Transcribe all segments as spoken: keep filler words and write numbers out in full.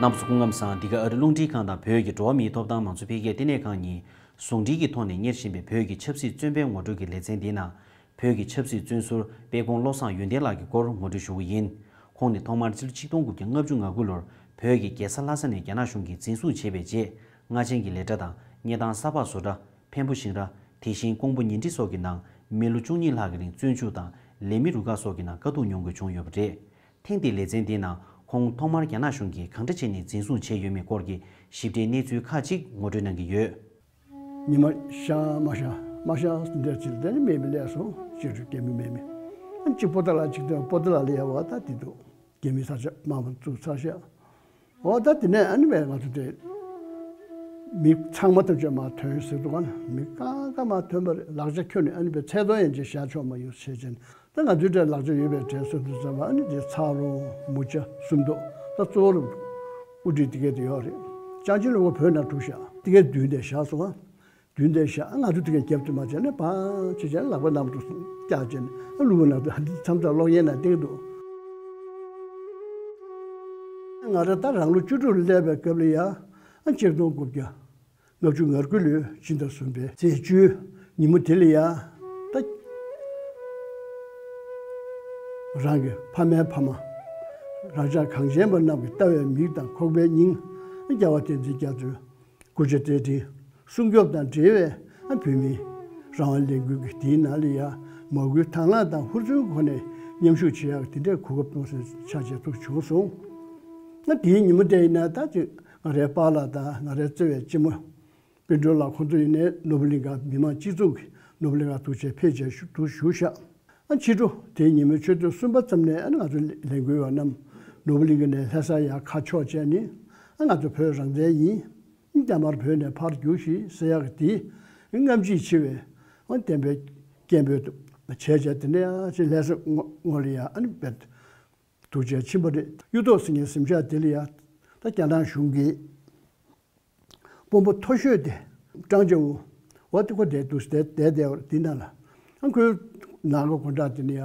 རྣམ་པ་ཚོ་སྐུ་ཁམས་བཟང་། འདི་ག་ཨ་རི་རླུང་འཕྲིན་ཁང་དང་བོད་ཀྱི་འགྲོ་བ་མིའི་ཐོབ་ཐང་མང་གཙོ་འཕེལ་རྒྱས་ལྟེ་གནས་ཁང་གཉིས་ཟུང་འབྲེལ་གྱི་ཐོག་ནས་གཉེར་བཞིན་པའི་བོད་ཀྱི་ཆབ་སྲིད་བཙོན་པའི་ངོ་སྤྲོད་ཀྱི་ལེ་ཚན་འདིའི་ནང་། བོད་ཀྱི་ཆབ་སྲིད་བཙོན་ཟུར་དཔལ་ཀོང་བློ་བཟང་ཡོན་ཏན་ལགས་ཀྱི་སྐོར་ངོ་སྤྲོད་ཞུ་གི་ཡིན། ཁོང་ནི་ཐོག་མར་ཕྱི་ལོ་ཆིག་སྟོང་དགུ་བརྒྱ་ལྔ་བཅུ་ང་དགུ་ལོར་བོད་ཀྱི་རྒྱལ་ས་ལྷ་ས་ནས་རྒྱ་ནག་གཞུང་གིས་འཛིན་བཟུང་བྱས་པའི་རྗེས། སྔ་ཆེན་གྱི་ལས་གྲྭ་དང་གཉེར་ཐང་གསར་པ་བཟོ་གྲྭ། འཕན་པོ་ཞིང་ར། དེ་བཞིན་ཀོང་པོ་ཉིན་ཁྲི་སོགས་ཀྱི་ནང་མི་ལོ་བཅུ་གཉིས་ལྷག་གི་རིང་བཙོན་འཇུག་དང་ལས་མི་རུ་ཁག་སོགས་ཀྱི་ནང་དཀའ་སྡུག་མྱོང་དགོས་བྱུང་ཡོད་པ་རེད། ཐེངས་འདིའི་ལེ་ཚན་འདིའི་ནང་ཁོང་ཐོག་མར་རྒྱ་ནག་གཞུང་གིས་གང་འདྲ་བྱས་ནས་འཛིན་བཟུང་བྱས་ཡོད་མེད་སྐོར་གྱི་ཞིབ་ཕྲའི་གནས་ཚུལ་ཁག་ཅིག་ངོ་སྤྲོད་གནང་གི་ཡོད། ཉི་མ་ཤར་མ་ཤར་མ་ཤར་འདྲ་ཅིག་དེ་ནི་མེད་མི་ལས་སོང་། སྤྱི་འཐུས་རྒྱ་མི་མེད་མི་ཨ་གཅིག་པོ་ཏ་ལ་གཅིག་དོན་པོ་ཏ་ལ་ལ་ཡ་བ་ད་དེ་འདུག་རྒྱ་མི་ས་ཆ་མང་པོ་བཙུགས་ཚར་ཤག་འོ་ད་དེ་ནས་ཨ་ནི་བས་ང་ཚོ་དེ་མི་ཚང་མ་ཐམས་ཅད་མར་ཐོན་ཟེར་འདུག་ག་ན། མི་གང་ག་མར་ཐོན་པ་རེད། ལག་ཆ་ཁྱོན་ནས་ཨ་ནི་བས་ཚད་མཐོ་ཡན་ཆད་བཞག་ཆོག་མ་ཡོང་བྱས་བྱས་ནས། ད་ང་ཚོའི་གྲས་ལག་ཆ་ཡོད་པའི་གྲས་སོ་དུ་ཙམ་པ་ཨ་ནི་དེ་ཚ་རོ་མུ་ཆ་སུམ་མདོ་ད་གཙོ་བོ་རུ་དབུ་ཁྲིད་དེ་གས་དེ་ཡོད་རེད། ཅང་ཅིན་ལུང་པ་བོད་ནང་འཁྲུག་ཤག་དེ་གས་མདུན་དེ་བཞག་སོང་ཨ། མདུན་དེ་བཞག་ང་ཚོ་དེ་གས་རྒྱབ་དུ་མ་བྱས་ནས་བང་ཅི་བྱས་ལག་པ་ནང་དུ་བཀྱག་བྱས་ནས་ཨ་ལུང་པ་ནང་དུ་ཨ་འདི་མཚམས་མཚམས་གློག་བརྙན་ནང་བསྟན་འདུག་ང་རང་ད་རང་ལོ་བཅུ་དྲུག་ལ་སླེབས་པའི་སྐབས་ལ་ཡ་ཨ་ཆིག་སྟོང་དགུ་བརྒྱ། ལྔ་བཅུ་ང་དགུ་ལོའི་སྤྱི་ཟླ་གསུམ་པའི་ཚེས་བཅུའི་ཉིན་མོ་དེ་ལ་ཡ་ད་རང་གི་ཕ་མའི་ཕ་མ་རང་ཅག་གངས་ཅན་པ་རྣམས་ཀྱི་ལྟ་བའི་མིག་དང་ཁོག་པའི་སྙིང་རྒྱལ་བ་བསྟན་འཛིན་རྒྱ་མཚོའི་སྐུ་ཕྱྭ་རྩེ་ལྡན་སྲུང་སྐྱོབ་དང་འབྲེལ་བའི་བོད་མིའི་རང་དབང་ལས་འགུལ་གྱི་དེའི་ནང་ལ་ཡ་མ་བསྐུལ་དང་བླངས་དང་ཧུར་བརྩོན་སྒོ་ནས་མཉམ་ཞུགས་བྱེད་ཡག་དེ་འདྲའི་གོ་སྐབས་གནང་སའི་ཆ་བྱད་ཐུགས་བྱུང་སོང་། ང་དེའི་ཉིན་མོ་དེ་ཡིན་ན་ད་ཅིག་ང་རའི་པཱ་ལགས་དང་ང་རའི་བརྩེ་བའི་གཅེན་མོ། པཎ་གྲུབ་ལགས་ཁོང་ཚོ་ཡིན་ནའི་ནོར་བུ་གླིང་ག་མི་མང་སྤྱི་ཚོགས་ཀྱིས་ནོར་བུ་གླིང་ག་དུ་ཆེད་ཕེབས་བྱས་ཞུ་དུ་ཞུ་ཤག་ཨ་ཕྱི་དྲོ་དེའི་ཉིན་མོའི་ཆུ་ཚོད་གསུམ་པ་ཙམ་ནས་ཨ་ནི་ང་ཚོ་ལས་འགུལ་བ་རྣམས་ནོར་བུ་གླིང་ག་ནས་ལྷ་ས་ཡར་ཁ་ཕྱོགས་བྱས་ནས་ཨ་ང་ཚོ་བོད་རང་བཙན་ཡིན། རྒྱ་དམར་བོད་ནས་ཕར་རྒྱུགས་ཤིག་ཟེར་ཡག་གི་དེའི་སྔ་ཕྱི་ཕྱེ་བའི་ཨ་བསྟན་པའི་སྐད་འབོད་བྱས་བྱས་དེ་ནས་ཨ་ཅེ་ལྷ་ས་ངོ་ལ་ཡ་ཨ་ནི་བེད་དུ་ཆེད་ཕྱིན་པ་རེད། གཡུ་ཐོག་ཟེར་མཁན་གཟིམ་ཤག་དེ་ལ་ཡ་ད་རྒྱ་ནག་གཞུང་གིས། དཔོན་པོ་མཐོ་ཤོས་དེ་ཀྲང་ཅའུ་འོ་དེ་ཁོ་དེ་འདུག་དེ་དེ་དེ་འདི་ནང་ལ་ཨ་ཁོའི་ནང་གི་སྒོ་འགྲམ་དེ་ནས་ཡ་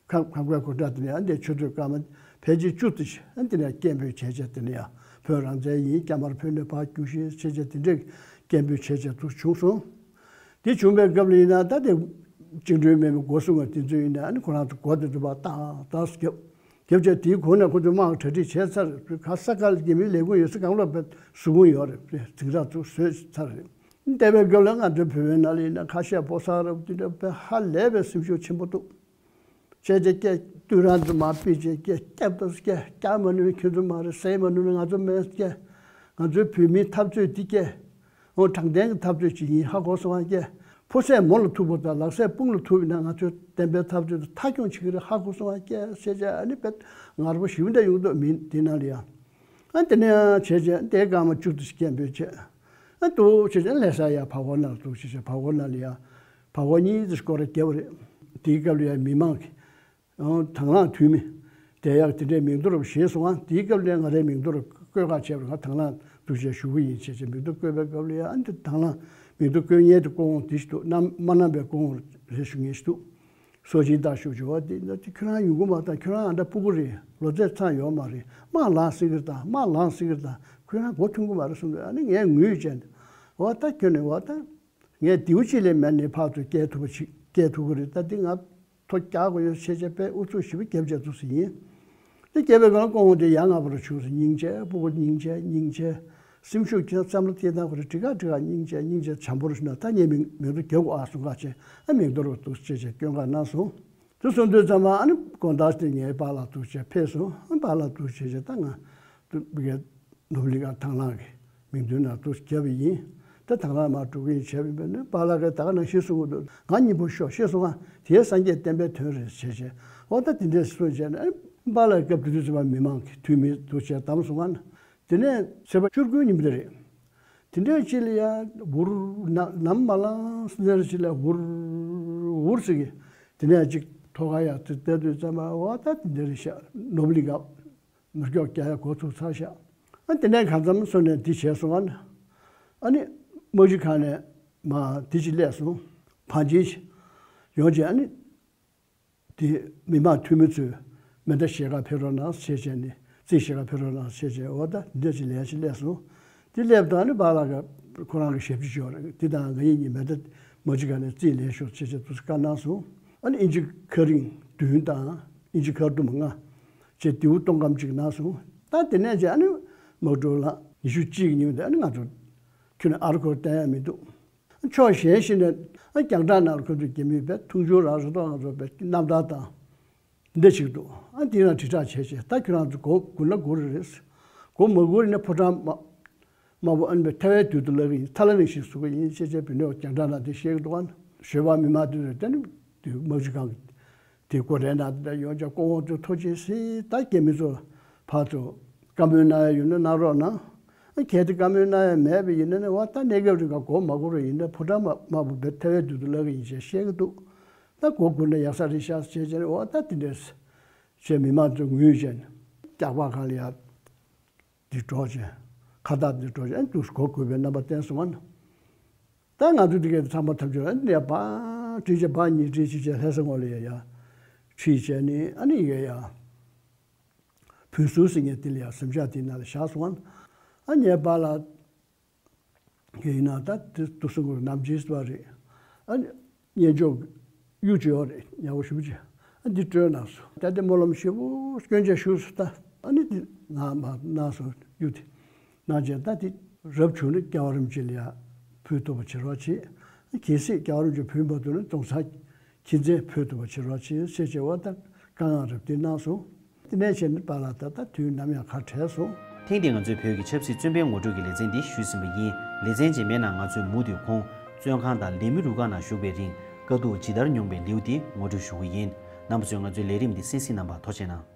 ཁ་ཁ་ཁོའི་སྒོ་འགྲམ་དེ་ནས་ཡ་འདི་ཆུ་ཚོད་སྐར་མ་ཕལ་ཆེར་བཅུ་དེ་ཨ་དེ་ནས་སྐད་འབོད་བྱས་བྱས་དེ་ནས་ཡ་བོད་རང་བཙན་ཡིན། རྒྱ་དམར་བོད་ནས་ཕར་རྒྱུགས་ཤིག་བྱས་བྱས་དེ་འདྲས་སྐད་འབོད་བྱས་བྱས་འདུག་བྱུང་སོང་། དེ་བྱུང་བའི་སྐབས་ལ་ཡིན་ན་ད་དེ་བཅིངས་འགྲོལ་མེད་པའི་སྒོ་སྲུང་བ་དེ་ཚོ་ཡིན་ན་ཨ་ནི་ཁོ་རང་ཚོ་སྒོ་དེ་ཚོ་ཕར་ཏག་ཏག་རྒྱབ། རྒྱབ་ཆ་དེའི་གོང་ནས་ཁོ་ཚོས་དམག་གྲ་སྒྲིག་བྱས་ཚར། ག་ས་ག་ལ་རྒྱ་མིའི་ལས་ཁུངས་ཡོད་ས་གང་ལ་བཟོ་ཁུངས་ཡོད་རེད། ཟིང་རག་ཚུགས་བཟོས་ཚར་རེད། འདས་པའི་སྐབས་ལ་ང་ཚོའི་བོད་པའི་ནང་ལ་ཡིན་ན་ཁ་ཤས་ཕོ་གསར་རབ་དེ་འདྲ་དཔེ་ཧ་ལས་པའི་སེམས་ཤུགས་ཆེན་པོ་འདུག་བྱས་རྗེས་སྐད་བསྡུར་རང་ཚོ་མ་ཕི་རྗེས་སྐད་སྐྱབས་ཏོ་སྐད་སྐྱབས་མ་ནུས་ན་ཁྱོད་ཚོ་མ་རེད། ཟས་མ་ནུས་ན་ང་ཚོ་མེད་སྐད། ང་ཚོའི་བོད་མིའི་འཐབ་རྩོད་འདི་སྐད། འོ་དྲང་བདེན་གྱི་འཐབ་རྩོད་ཅིག་ཡིན་ཧ་གོ་སོང་བ་སྐད། ཕོ་སྲས་མོ་ལ་ཐུག་པ་དང་ལག་སྲས་སྤུན་ལ་ཐུག་ཡིན་ན་ང་ཚོའི་བདེན་པའི་འཐབ་རྩོད་དེ་མཐའ་འཁྱོངས་བྱེད་ཀྱི་རེད་ཧ་གོ་སོང་བ་སྐད་ཟེར་བྱས་ཨ་ནི་དཔེ་ངར་པོ་ཞེ་པོ་འདྲ་ཡོང་འདུག་མི་དེ་ནང་ལ་ཡང་། ཨ་དེ་ནས་ཡང་བྱས་བྱས་དེའི་སྐར་མ་བཅུ་དེ་སྐད་འབོད་བྱས། ཨ་འདུག་བྱས་བྱས་ལྷ་ས་ཡར་བར་སྐོར་ནང་ལ་འདུག་བྱས་བྱས་བར་སྐོར་ནང་ལ་ཡང་བར་སྐོར་གཉིས་དེ་སྐོར་ར་བརྒྱབ་པ་རེད། དེའི་སྐབས་ལ་ཡང་མི་མང་གིས། ཨང་། དང་བླངས་འཐུས་མི་དེ་ཡག་དེ་འདྲའི་མིང་ཐོ་རུ་བཞེས་སོང་ཨ། དེའི་སྐབས་ལ་ང་རའི་མིང་ཐོ་རུ་བཀོད་ཁག་བྱས་པར་ང་དང་བླངས་འདུག་ཅེས་ཞུ་གི་ཡིན་ཞེས་བྱས་མིང་ཐོ་བཀོད་པའི་སྐབས་ལ་ཡ་ཨ་འདི་དང་བླངས་མིང་ཐོ་བཀོད་མཁན་དེ་སྐུ་ངོ་དེ་ཞིག་འདུག་རྣམ་མ་རྣམ་པའི་སྐུ་ངོ་རེད་ཞུ་མཁན་ཞིག་འདུག་སོ་སྦྱིན་བདག་ཞུ་བྱས་པ་དེ་འདི་ཁྱོད་རང་ཡོང་གི་མ་རེད་ད། ཁྱོད་རང་ཨ་འདྲ་སྤུ་གུ་རེད། ལོ་ཚད་ཚང་ཡོད་མ་རེད། དམག་ལངས་སྲིད་ཀྱི་རེད་ད། དམག་ལངས་སྲིད་ཀྱི་རེད་ད། ཁྱོད་རང་མགོ་ཐོན་གི་མ་རེད་གསུངས་པས་ཨ་ནི་ངས་ངུས་བྱས་འོ་ད་ཁྱོད་ནི་འོ་ད་ངས་མདེའུ་གཅིག་ལས་མེད་ནི་ཕར་ཚུར་སྐྱེལ་ཐུབ་པ་ཞིག་སྐྱེལ་ཐུབ་ཀྱི་རེད་ད། འདི་ང་ཐོ་རྒྱག་དགོས་ཡོད་ཤེས་བྱས་པས་ཨུ་ཚུགས་ཞེ་པོ་རྒྱབ་བྱས་ཐུབ་ས་ཡིན། དེ་རྒྱབ་པའི་སྒང་ལ་སྐུ་ངོ་དེ་ཡ་ང་བར་བྱུང་སོང་། སྙིང་རྗེ་སྤུ་གུ་སྙིང་རྗེ་སྙིང་རྗེ། སེམས་ཤུགས་ཀྱི་བསམ་བློ་དེ་དང་ཁོ་རེ་འགྲིག་ག་འགྲིག་ག་སྙིང་རྗེ་སྙིང་རྗེ་བྱམས་པོར་ཞུ་ན་ད་ངས་མིང་མིང་ཐོ་རྒྱག་དགོས་ཨ་གསུང་ག་བྱས་ཨ་མིང་ཐོ་རུ་འདུག་ཅེས་བྱས་སྐྱོན་ག་གནང་སོང་། དེ་གསུང་དུས་ཙམ་པ་ཨ་ནི་དགོང་དག་དེ་ངའི་པཱ་ལགས་འདུག་ཅེས་ཕེབས་སོང་། ཨ་པཱ་ལགས་འདུག་ཅེས་བྱས་ད་ང་དུ་བི་གའི་ནོར་བུ་གླིང་ག་དང་བླངས་ཀྱི་མིང་ཐོའི་ནང་དུ་བརྒྱབ་པ་ཡིན། ད་དང་བླངས་མར་འགྲོ་གི་ཡིན་བྱས་པ་ཡིན་པས་ན་པཱ་ལགས་ཀྱིས་ད་ག་ནང་བཞིན་གསུང་གི་འདུག་ང་སྙིང་པོ་ཤོག་ཤེས་སོང་ང་། དེའི་སངས་རྒྱས་བསྟན་པའི་དོན་རེད་བྱས་བྱས་འོ་ད་དེ་འདྲས་གསུངས་བྱས་ནས་པཱ་ལགས་སྐབས་དེ་དུས་ཚོད་མ་མི་མང་གི་འཐུས་མི་འདུག་བྱས་བདམས་སོང་ང་ན། དེ་ནས་ཚེས་པ་བཅུ་དགུའི་ཉིན་མོ་དེ་རེད། དེ་འདྲས་ཅིག་ལ་ཡ་འུར་ན་ནམ་མ་ལངས་ཟེར་ཅིག་ལ་འུར་འུར་ཟེར་གི་དེ་ནས་ཅིག་ཐོག་ཁ་ཡ་དེ་བལྟས་དུས་ཙམ་པ་འོ་ད་དེ་འདྲས་རེད་ཤག་ནོར་བུ་གླིང་ག་མེ་སྒྱོགས་རྒྱག་ཡ་འགོ་ཚུགས་ཚར་ཤག་ཨ་དེ་ནས་གང་འཚམ་སོང་ནས་འདི་བྱས་སོང་ཨ་ནི། ཨ་ནི་དམག་སྤྱི་ཁང་ནས་མ་འདི་ཅིག་སླེབས་སོང་། བང་ཆེན་ཞིག་ཡོང་བྱས་ཨ་ནི་དེ་མི་མང་འཐུས་མི་ཚོས་མེ་མདའ་བཞེས་ག་ཕེབས་རོགས་གནང་ཞེས་བྱས་ནས་ རྩིས་ཞིག་ག་ཕེབས་རོགས་གནང་ཞེས་བྱས། འོ་ད་འདི་འདྲ་ཅིག་ལན་ཞིག་སླེབས་སོང་། དེ་སླེབས་དང་ནི་བར་ལ་ག་ཁོ་རང་གི་ཞབས་ཕྱི་ཞུ་བ་རེད། དེ་དང་ང་གཉིས་མེ་མདའ་མ་གཅིག་ག་ནས་རྩིས་ལེན་ཤོག་ཅེས་བྱས་དུས་སུ་བཀའ་གནང་སོང་། ཨ་ནི་ཨིན་ཇི་ཁ་རིང་བདུན་དང་ཨིན་ཇི་ཁ་རྡུམ་ལྔ་བྱས་མདེའུ་སྟོང་སྐམ་གཅིག་གནང་སོང་། ད་དེ་ནས་བྱས་ཨ་ནི་དམག་གྲོགས་ལགས་ཉི་ཤུ་གཅིག་གི་ཉིན་དེ་ཨ་ནི་ང་ཚོ་ཁྱོད་ནི་ཨར་ཁོར་བསྟན་ཡ་མི་འདུག་ཕྱོགས་གཞན་ཞིག་ནས་ཨ་རྒྱང་བསྒྲགས་ནང་ལ་ཁོ་ཚོས་རྒྱ་མིས་བས་མཐོང་ཆུང་རང་རེད་དོ། ང་ཚོ་བས་རྣམ་ཐར་དང་། འདི་ཞིག་འདུག་ཨ་འདི་ན་དྲིལ་བསྒྲགས་བྱས་བྱས་ད་ཁྱོད་རང་ཚོ་སྒོ་སྒུར་ན་སྒུར་རེད། སྒོ་མ་སྒུར་ན་ཕོ་བྲང་དམར་པོ་ཨ་ནི་ཐལ་བའི་དུས་དུ་ལབ་ཀྱི་ཡིན། ཐ་ལ་ནི་ཞིག་བཟོ་གི་ཡིན་ཅེས་བྱས་བོད་ནས་རྒྱང་བསྒྲགས་ནང་དེ་བཤད་ཀྱི་འདུག་ཨ་ཞོལ་པ་མི་མང་དེ་ཚོས་དེ་ནི་དུས་དམག་སྤྱི་ཁང་གི་དེ་སྒོ་རའི་ནང་དེ་འདྲ་ཡོང་ཅག་སྐུ་ངོ་ཚོ་ཐུགས་རྗེ་གཟིགས། ད་རྒྱ་མི་ཚོ་ཕར་ཚུར་བཀའ་མོལ་གནང་ཡ་ཡོད་ན་གནང་རོགས་གནང་། ཨ་གལ་ཏེ་བཀའ་མོལ་གནང་ཡ་མེད་པ་ཡིན་ན་ནི་བ་ད་གནས་སྐབས་རིང་ག་སྒོ་མ་སྒུར་བ་ཡིན་ན་ཕོ་བྲང་དམར་པོ་བས་ཐལ་བའི་དུས་དུ་ལབ་ཀྱི་ཡིན་ཅེས་བཤད་ཀྱི་འདུག་ད་སྒོ་སྒུར་ན་ཡག་ས་རེད་ཤག་ཅེས་བྱས་ནས་འོ་ད་དེ་འདྲས་ཅེས་མི་མང་ཚོས་ངུས་བྱས་ནས་སྐྱག་པ་གང་ལ་ཡ་འདི་སྒྲོག་བྱས། ཁ་བཏགས་འདི་སྒྲོག་བྱས། ཨ་འདུག་སྒོ་སྒུར་བའི་རྣམ་པ་བསྟན་སོང་ང་། ད་ང་ཚོ་འདི་གའི་ཚང་མ་ཐབས་ཆོད་ཨ་ནི་ཡ་བ་བྲིས་བྱས་བ་གཉིས་བྲིས་ཅིག་བྱས་ལྷ་ས་ངོས་ལ་ཡ་ཡ་ཁྲིད་བྱས་ནི་ཨ་ནི་ཡ་ཡ་བོད་ཟུར་ཟེར་མཁན་དེ་ལ་ཡ་གཟིམ་ཤག་དེའི་ནང་ལ་བཞག་སོང་ང་། ཨ་ངའི་པཱ་ལགས་ཀྱི་ཡིན་ན་ད་དེ་དུ་སོང་གི་ནམ་རྒྱུན་བ་རེད། ཨ་ནི་སྙན་ཅོག་གཡུ་ཅིག་ཡོད་རེད། ཉ་བོ་ཞུ་ཅིག་ཨ་འདི་སྤྲོད་གནང་སོང་། ད་དེ་སྨོན་ལམ་ཞེ་པོ་སྐྱོན་ཆ་ཞུ་སོང་། ད་ཨ་ནི་དེ་ང་མ་གནང་སོང་གཡུ་དེ། གནང་བྱས་ད་དེ་རབ་བྱུང་ན་རྒྱལ་བ་རིན་པོ་ཆེ་ལ་ཡ་ཕུལ་ཐུབ་པ་བྱེད་རོགས་བྱེད། གལ་སྲིད་རྒྱལ་བ་རིན་པོ་ཆེ་ཕུལ་མ་ཐུབ་ན་རྫོང་སར་ཁྱི་མཚན་ཕུལ་ཐུབ་པ་བྱེད་རོགས་བྱེད་ཟེར་བྱས་འོ་ད་བཀའ་མངགས་རབ་དེ་གནང་སོང་། དེ་ནས་བྱས་ནས་པཱ་ལགས་ད་ལྟ་དུས་ནམ་ཡང་ཁ་བྲལ་སོང་། ཐེངས་འདིའི་ང་ཚོའི་བོད་ཀྱི་ཆབ་སྲིད་བཙོན་པའི་ངོ་སྤྲོད་ཀྱི་ལེ་ཚན་འདི་ཞུས་ཟིན་པ་ཡིན། ལེ་ཚན་རྗེས་མའི་ནང་ང་ཚོས་མུ་མཐུད་ཁོང་བཙོན་ཁང་དང་ལས་མི་རུ་ཁག་ནང་བཞུགས་པའི་རིང་དཀའ་སྡུག་ཇི་ལྟར་མྱོང་པའི་ལེའུ་དེ་ངོ་སྤྲོད་ཞུ་གི་ཡིན། རྣམ་པ་ཚོས་ང་ཚོའི་ལས་རིམ་འདི་གསན་གཟིགས་གནང་བར་ཐུགས་རྗེ་གནང་།